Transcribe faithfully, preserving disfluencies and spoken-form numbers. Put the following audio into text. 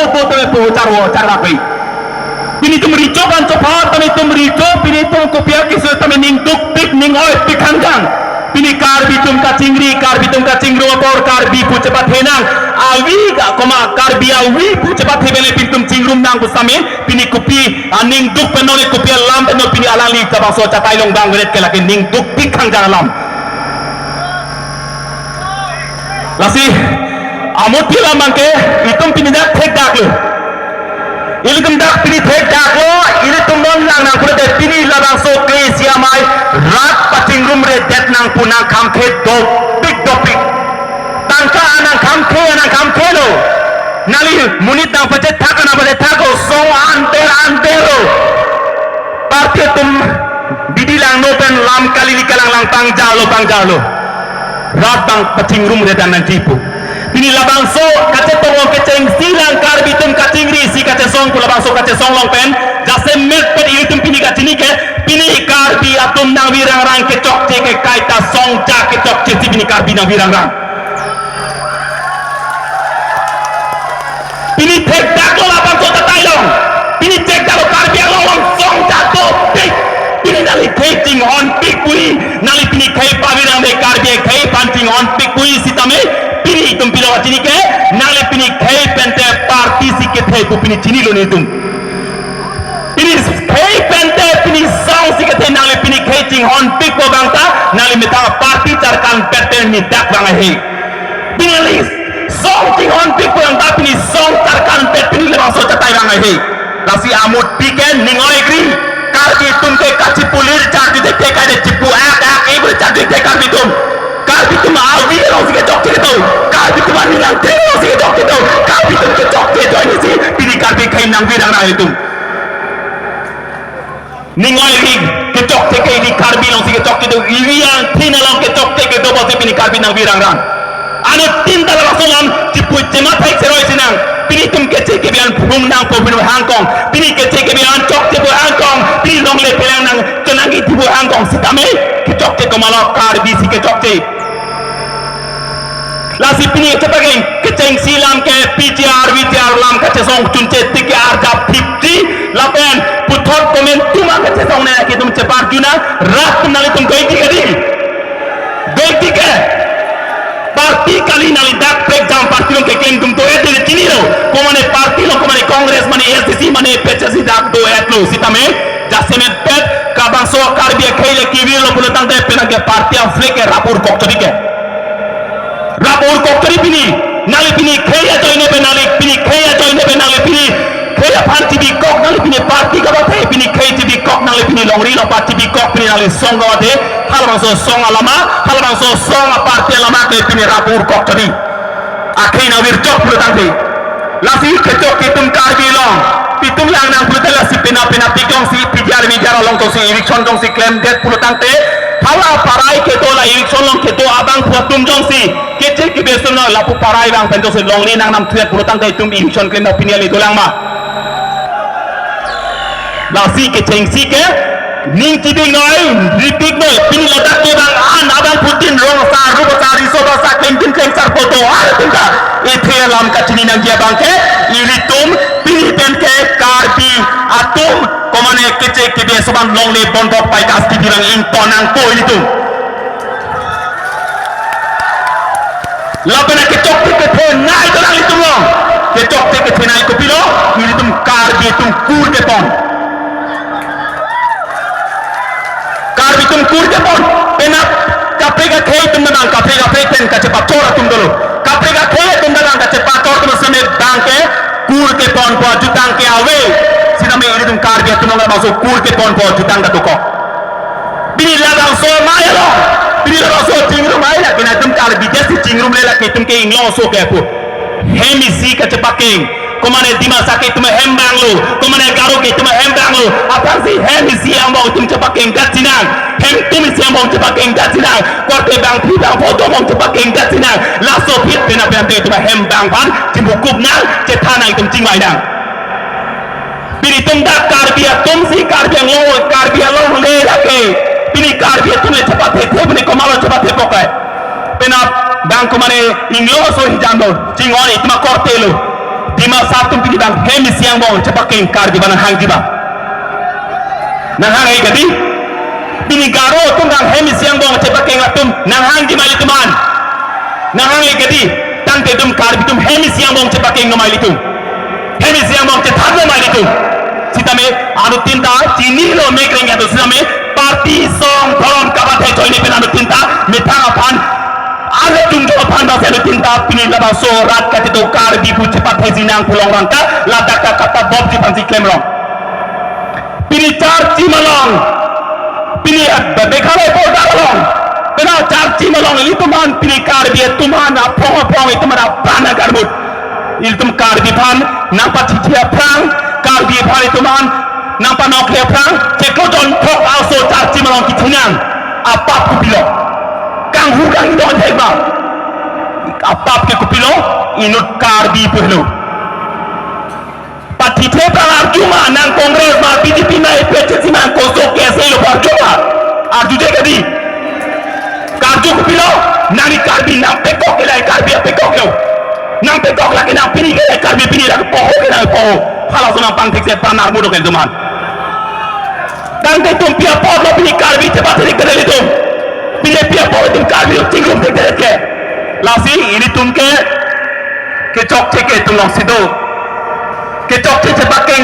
Opo tame po charwo charlak ri. Pini itum recho kan chopha tame itum recho, pini itum kopi akeso tame ning dukpik ning oipik hangkang. Pini Karbi atum kachingri, Karbi atum kachingrum apor, Karbi pu chepathenang. Avi ka koma Karbi avi pu chepathe bele pini itum chingrum nang pusitame. Pini kopi aning duk pen non, kopi alam pen non pini alangli labangso chatai long bang veret ke lake ning dukpik hangkang alam. Lasi amut pila mangke itum pini dak thekdaklo. Ilitum dak pini thekdaklo, ilitum non lang nang pulote pini labangso kle isi amei rat pachingrumredet nang pu nangkhamkhe dopik dopik. Tangka anangkhamkhe anangkhamkhelo. Nangli monit nangpachethak anangpachethaklo, song anter anterlo. Party atum bidi langno pen lam kali li kalang lang pangjarlo pangjarlo. Rat bang pachingrumredet nangji pu. Pini labangso kachetong long kechengsi lang Karbi atum kachingri isi kachesong pu labangso kachesong long pen jasemet pen ilitum pini kachini ke pini Karbi atum nangvirang rang kechokche ke kaita song ja kechokche si pini Karbi nangvirang rang. Pini thekdaklo labangso chatai long. Pini thekdaklo Karbi Anglong along song ja dopik. Pini nangli khei chinghonpik puji, nangli pini khei pavirang de Karbi khei aphan chinghonpik puji sitame. Pini itum pilo kachini ke, nangli pini khei pente party si kethe pu pini chinilo nelitum. Pini khei pente pini song si kethe nangli pini khei chinghonpik pu abang ta, nangli methang party charkan pente ni dak vang ahe. Pini nangli song chinghonpik pu abang ta pini song charkan pet pini labangso chatai vang ahe. Lasi amut pi ke ning oi-ik ri. Karbi atum ke kachipulir charju thekthek kai de chipu ak ak e bule charju thek Karbi atum. Karbi atum avi along si kechokche kedo. Karbi atum aning angthek along si kechokche kedo. Karbi atum kechokche ajoine si pini Karbi khei nangvirang rang itum. Ning oi-ik ri, kechokche ke ili Karbi along si kechokche do, ili angthin along kechokche kedo pusi pini Karbi nangvirang rang. Anuttin ta labangso alam chipu chemathek cheroi sinang. Pini itum keche kebi an phrum nangpo pu hangkong. Pini keche kebi an chokche pu hangkong. Pini longle pherang nang chonangji pu hangkong sitame kechokche komatlo Karbi si kechokche. Lasi pini chepakeng kechengsi alam ke P G R, V G R alam kachesong chunche tik ke arjap thipji lapen puthot komentu ma kachesong ne kitum cheparjuna rat atum nanglitum doiti kadi. Doiti ke. Party kali nangli dak prekjam party along keklem atum do-et de chinilo. Komane party lo, komane Congress, mane A C C, mane P H C dak do-etlo sitame. Jasemet pet kabangso Karbi akhei le kevirlo pulo tangte penang ke party a-flag ke rap urkok chodi ke. Rap urkok chodi pini, nangli pini khei ajoine pen nangli pini khei ajoine pen nangli pini khei aphan chibikok nangli pini party kabathe pini khei chibikok nangli pini longri longpat chibikok pini nangli song kabathe halabangso song alama halabangso song a-party alama ke pini rap urkok chodi. Akhei nangvirchok pulo tangte. Lasi kechokche atum Karbi along. Pitum lang nang pulote lasi pena pena pikong si P G R V G R along jongsi eviction jongsi klemdet pulo tangte. Hala parai kedo la eviction along kedo abang pu atum jongsi keche kebe ason lapu parai abang pen jongsi longle nangnam thuet pulo tangte itum eviction klem pini ale dolang ma. Lasi kechengsi ke ning chiding noi, ripik noi, pini ladak ke bang an abang putin rong asar, rup asar, riso asar, klengtin klengsar poto ar tingka. Ithe alam kachini nangji abang ke, ilitum pini pen ke Karbi atum, komane keche kebe ason longle bonbok pai kas kidi bang ington nangpo ilitum. Lapen kechokche kethenei dolang itum along. Kechokche kethenei kopilo, ilitum Karbi atum kur kepon. Karbi atum kur kepon. Penap kaprek akhei atum abang, kaprek kaprek pen kachepachor atum dolo. Kaprek akhei atum abang kachepachor atum sitame abang ke kur kepon pu ajutang ke ave. Sitame ilitum Karbi atum along labangso kur kepon pu ajutang ta dokok. Pini labangso amei along, pini labangso chingrum amei lake nangtum Karbi jasi chingrum le lake itum ke inglong aso ke pu. Hem isi kachepakeng, komane Dimasa ke itum hem banglo, komane Garo ke itum hem banglo. Aphrangsi hem isi angbong itum chepakeng kat sinang, hem tum isi angbong chepakeng kat sinang. Korte bangphli bangpho atum angbong chepakeng kat sinang. Laso aphi pena pena itum hem bang aphan chimukup nang, chethan nang itum chingvai nang. Pini itum dak Karbi atum si Karbi Anglong, Karbi Anglong le lake. Pini Karbi atum le chepathe the, pini komatlo chepathe pokai. Penap bang komane inglong aso hijan do, chinghon itum akorte lo. Dimasa atum pini bang hem isi angbong chepakeng Karbi abang nanghangji ma? Nanghang-e kadi? Pini Garo atum bang hem isi angbong chepakeng atum nanghangji ma ilitum an? Nanghang-e kadi? Tangte itum Karbi atum hem isi angbong chepakeng lo ma ilitum? Hem isi angbong chethan lo ma ilitum? Sitame anuttin ta chinilo mek rengke atum, sitame party, song, dhorom kapathai ajoine pen anuttin ta methang aphan, arlo jongjong aphan bangsi anuttin ta pini labangso rat kachito Karbi pu chepathaiji nang pu longrang ta ladak ta kapabopji aphansi klemrong. Pini Charchim along, pini, eh, Meghalaya border along, pini Charchim along ilitum an, pini Karbi atum an aphong aphong itum an apran agarmut. Ilitum Karbi aphan nangpachiji aphrang, Karbi aphan itum an nangpanokle aphrang, chiklo jonthok aso Charchim along kachinang. Apap kopilo? Kanghu kangdon thek ma? Apap ke kopilo? Inut Karbi pu helo. Pathithe aphrang arju ma, nang Congress ma, B J P ma, A P H L C ma, koso kese lo arju ma? Arjuje kadi? Karju kopilo? Nangli Karbi, nang pekok ke la Karbi apekok lo. Nang pekok lake nang pini ke la Karbi pini, lake poho ke nang poho. Halaso nangpangthekse apran armu do ke ilitum an. Tangte itum pi apot lo pini Karbi chepathe-ik kali itum? Pini pi apot itum Karbi chingrum thekthek ke? Lasi ilitum ke kechokche ke itum alongsi do. Kechokche chepakeng